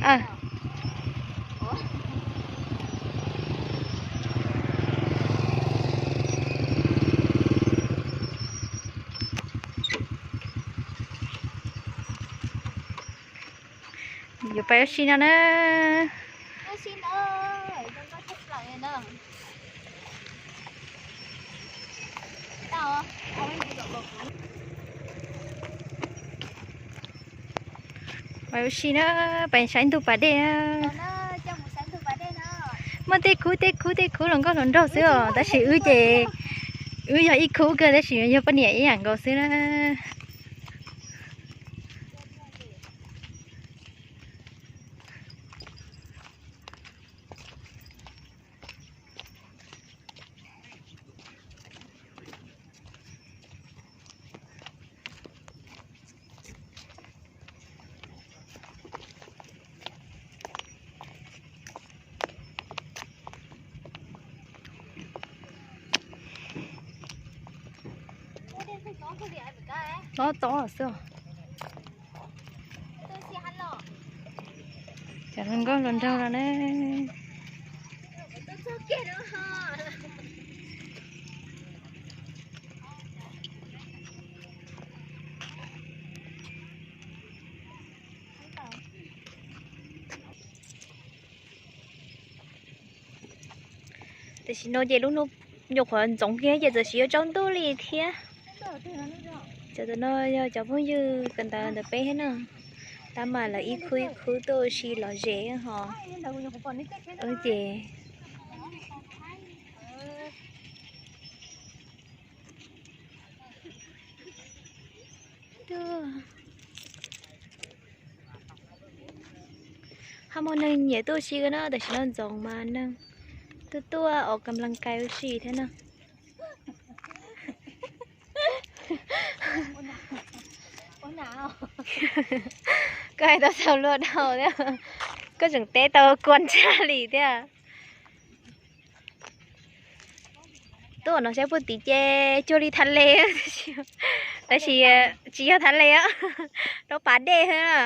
Yuav pais ua si no na. Pais ua si na, pais saib ntug pas dej na. Muaj tej khub tej khub tej khub hluas nkauj hluas nraug xwb os, tab sis wb ces wb yog ib khub kawg tab sis yog poj niam ib yam nkaus xwb na. Tob tob xwb. Cov hluas nkauj hluas nraug no na. Tam sim no ces lub hnub nyuam qhuav ntxoov kiag ces txawm sis yuav tsaus ntuj li thiab. Cov no yog cov phooj ywg kawm ntawv ntawm peb thiab na. Tab mas lawv ib khub ib khub tuaj ua si lom zem hos. Ces ho muaj neeg nyiam tuaj ua si na, tam sim no ntxoov mas neeg tuaj tuaj ua kam laj kais ua si thiab na. Koj hais tau txaus luag dhau thiab, koj tseem teb tau kua ntsa li thiab. Tuaj no saib puag tid ces cuag li tha le, tab sis tsis yog tha le, rau pas dej xwb na.